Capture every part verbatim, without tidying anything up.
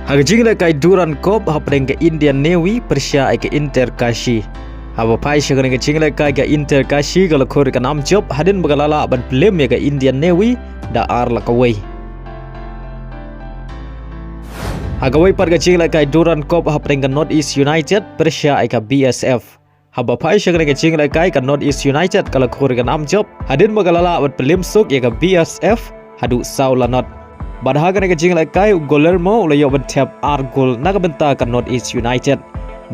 Ha ka jinglehkai Durand Cup hapdeng ka Indian Navy pyrshah ïa ka Inter Kashi. Haba phai sha kane ka jinglehkai, ka Inter Kashi ka la khur ïa ka nam jop hadien ba ka la lah ban pyllim ïa ka Indian Navy da ar la kawei. Ha kawei pat ka jinglehkai Durand Cup hapdeng ka North East United pyrshah ïa ka B S F. Haba phai sha kane ka jinglehkai, ka North East United ka la khur ïa ka nam jop hadien ba ka la lah ban pyllim suk ïa ka B S F haduh saw la not. Bad ha kane ka jinglehkai, u Guillermo u la ïoh ban thep ar gol na ka bynta ka North East United.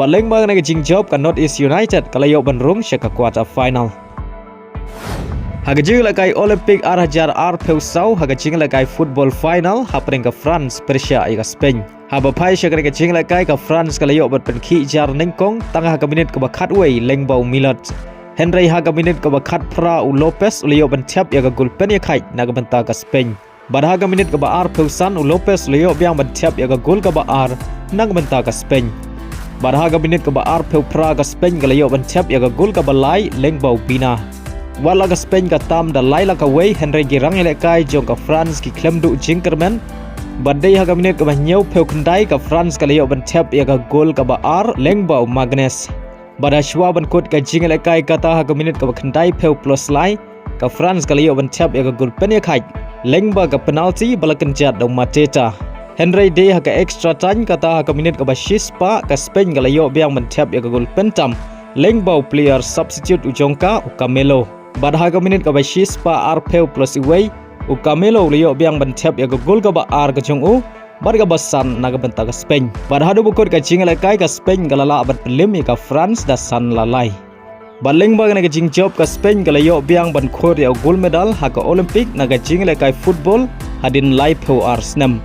Bad lyngba kane ka jingjop, ka North East United ka la ïoh ban rung sha ka quarter final. Ha ka jinglehkai Olympic ar hajar arphew saw, ha ka jinglehkai football final hapdeng ka France pyrshah ïa ka Spain. Haba phai sha kane ka jinglehkai, ka France ka la ïoh ban pynkhih jar nyngkong tang ha ka minit kaba khatwei lyngba u Milot. Hynrei ha ka minit kaba khatphra u Lopez u la ïoh ban thep ïa ka gol pynïakhaid na ka bynta ka Spain. Bad ha ka minit kaba arphew san u Lopez u la ïoh biang ban thep ïa ka gol kaba ar na ka bynta ka Spain. Bad ha ka minit kaba arphew phra ka Spain ka la ïoh ban thep ïa ka gol kaba lai lyngba u Bina. Wat la ka Spain ka tam da lai la kawei, hynrei ki rangïalehkai jong ka France ki khlem duh jingkyrmen. Bad dei ha ka minit kaba hynñiewphew khyndai ka France ka la ïoh ban thep ïa ka gol kaba ar lyngba u Magnus. Bad hashwa ban kut ka jinglehkai, kata ha ka minit kaba khyndaiphew plus lai, ka France ka la ïoh ban thep ïa ka gol pynïakhaid lyngba ka penalty ba la kynjat da u Mateta. Hynrei dei ha ka extra time, kata ha ka minit kaba shispah, ka Spain ka la ïoh biang ban thep ïa ka gol pyntam lyngba u player substitute u jong ka, u Camello. Bad ha ka minit kaba shispah arphew plus uwei, u Camello u la ïoh biang ban thep ïa ka gol kaba ar ka jong u bad kaba san na ka bynta ka Spain. Bad haduh ba kut ka jinglehkai, ka Spain ka la lah ban pyllim ïa ka France da san la lai. Bad lyngba kane ka jingjop, ka Spain ka la ïoh biang ban khur ïa u gold medal ha ka Olympic na ka jinglehkai football hadien laiphew ar snem.